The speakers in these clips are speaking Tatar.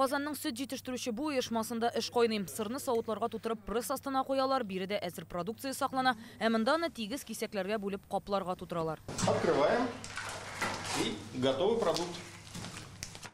Казанның сөт җитештерүче бу оешмасында эш кайный. Сырны савытларга тутырып пресс астына куялар, биредә әзер продукция саклана, ә монда аны тигез кисәкләргә бүлеп капларга тутыралар. Открываем, и готовый продукт.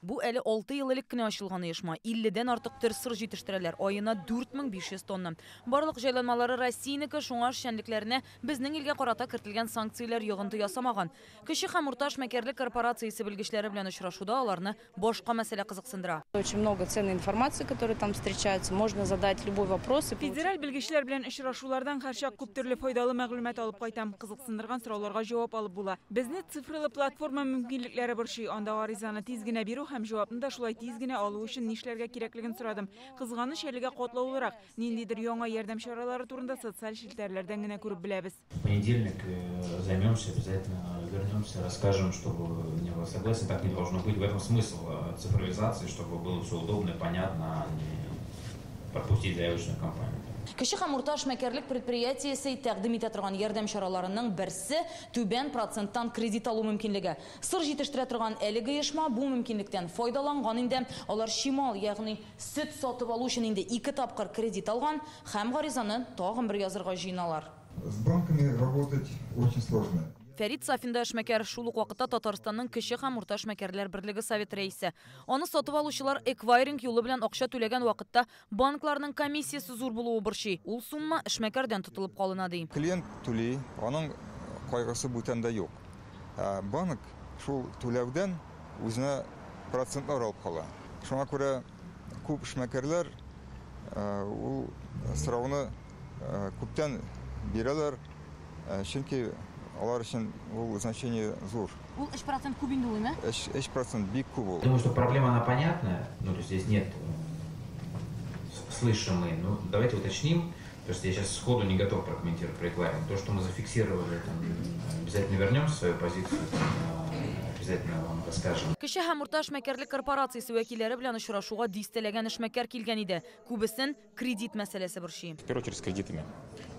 Бу әле 6 ел элек кенә ачылган оешма. 50дән артык төр сыр җитештерәләр, аена 4500 тонна. Барлык җайланмалары Россиянеке, шуңа эшчәнлекләренә безнең илгә карата кертелгән санкцияләр йогынты ясамаган. Кече һәм урта эшмәкәрлек корпорациясе белгечләре белән очрашуда аларны башка мәсьәлә кызыксындыра. Очень много ценной информации, которая там встречается. Можно задать любой вопрос и получить. Федераль белгечләр белән очрашулардан һәрчак күп төрле файдалы мәгълүмат алып кайтам. Кызыксындырган сорауларга җавап алып була. Безне цифрлы платформа мөмкинлекләре борчый. Анда гаризаны тиз генә бирү һәм җавапны да шулай тиз генә алу өчен нишләргә кирәклеген сорадым. Кызганыч, әлегә катлаулырак. Ниндидер яңа ярдәм чаралары турында социаль челтәрләрдән генә күреп беләбез. В понедельник займемся, обязательно вернемся, расскажем, чтобы не было согласия, так не должно быть. В этом смысл цифровизации, чтобы было все удобно и понятно, а не пропустить заявочную кампанию. Кече һәм урта эшмәкәрлек предприятиесе тәкъдим итә торган ярдәм чараларының берсе түбән проценттан кредит алу мөмкинлеге. Сыр җитештерә торган әлеге оешма бу мөмкинлектән файдаланган инде. Алар чимал, ягъни сөт сатып алу өчен инде 2 тапкыр кредит алган һәм гаризаны тагын бер язырга җыеналар. С банками работать очень сложно. Фәрит Сафин да эшмәкәр, шул ук вакытта Татарстанның кече һәм урта эшмәкәрләр берлеге совет рәисе. Аны сатып алучылар эквайринг юлы белән акча түләгән вакытта банкларның комиссиясе зур булуы борчый. Ул сумма эшмәкәрдән тотылып калына ди. Клиент түли, аның кайгысы бүтән дә юк. Ә банк шул түләүдән үзенә процентлар алып кала. Шуңа күрә күп эшмәкәрләр ул сорауны күптән бирәләр, чөнки алар өчен ул значение зур. Ул 3% күп инде ул, әйме? 3% бик күп ул. Думаю, что проблема она понятная, то есть здесь нет слышимой, но давайте уточним, потому что я сейчас сходу не готов прокомментировать про эквайринг. То, что мы зафиксировали, обязательно вернем свою позицию, обязательно вам расскажем. Кече һәм урта эшмәкәрлек корпорациясе вәкилләре белән очрашуга дистәләгән эшмәкәр килгән иде. Күбесен кредит мәсьәләсе борчый. В первую очередь с кредитами.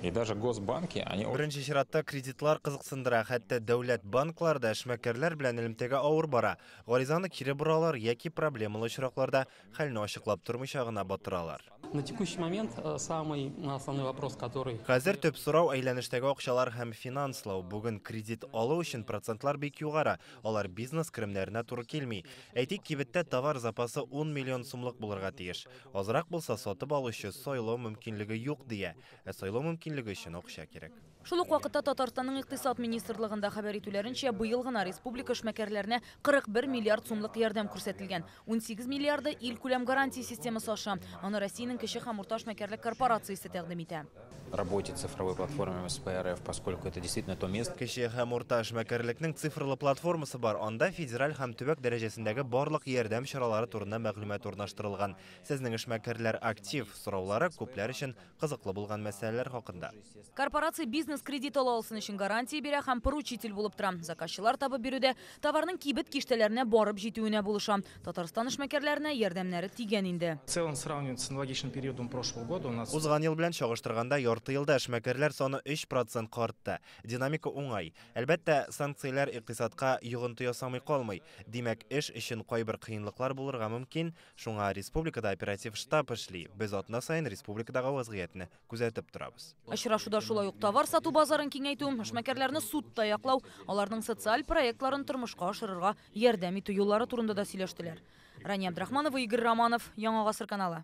И даже госбанки, они очень Беренче чиратта кредитлар кызыксындыра, хәтта дәүләт банклары да эшмәкәрләр белән элемтәгә авыр бара. Гаризаны кире боралар яки проблемалы очракларда хәлне ачыклап тормыйча гына батыралар. На текущий момент самый основной вопрос, который Хәзер төп сорау әйләнештәге акчалар һәм финанслау. Бүген кредит алу өчен процентлар бик югары. Алар бизнес керемнәренә туры килми. Әйтик, кибеттә товар запасы 10 миллион сумлык булырга тиеш. Азрак булса сатып алучы сайлау мөмкинлеге юк дия. Ә сайлау мөмкинлеге өчен акча кирәк. Шул ук вакытта Татарстанның икътисад министрлыгында хәбәр итүләренчә, быел гына республика эшмәкәрләренә 41 миллиард сумлык ярдәм күрсәтелгән. 18 миллиарды илкүләм гарантия системасы аша. Аны Россиянең кече һәм урта эшмәкәрлек корпорациясе тәкъдим итә. Работе цифровой платформы МСП РФ, поскольку это действительно то место. Кече һәм урта эшмәкәрлекнең цифрлы платформасы бар. Анда федераль һәм төбәк дәрәҗәсендәге барлык ярдәм чаралары турында мәгълүмат урнаштырылган. Сезнең эшмәкәрләр актив, сораулары күпләр өчен кызыклы булган мәсьәләләр хакында. Корпорация бизнес кредит ала алсын өчен гарантия бирә һәм поручитель булып тора. Заказчылар табып бирүдә товарның кибет киштәләренә барып җитүенә булыша. Татарстан эшмәкәрләренә ярдәмнәре тигән инде. В целом сравнивать с аналогичным периодом прошлого года у нас Узган ел белән чагыштырганда ярты елда эшмәкәрләр саны 3% артты. Динамика уңай. Әлбәттә, санкцияләр икътисадка йогынты ясамый калмый. Димәк, эш өчен кайбер кыенлыклар булырга мөмкин. Шуңа республикада оператив штаб эшли. Без атна саен республикадагы вазгыятьне күзәтеп торабыз. Очрашуда шулай ук товар сату базарын киңәйтү, эшмәкәрләрне судта яклау, аларның социаль проектларын тормышка ашырырга ярдәм итү юллары турында да сөйләштеләр. Рания Абдрахманова, Игорь Романов, Яңа Гасыр каналы.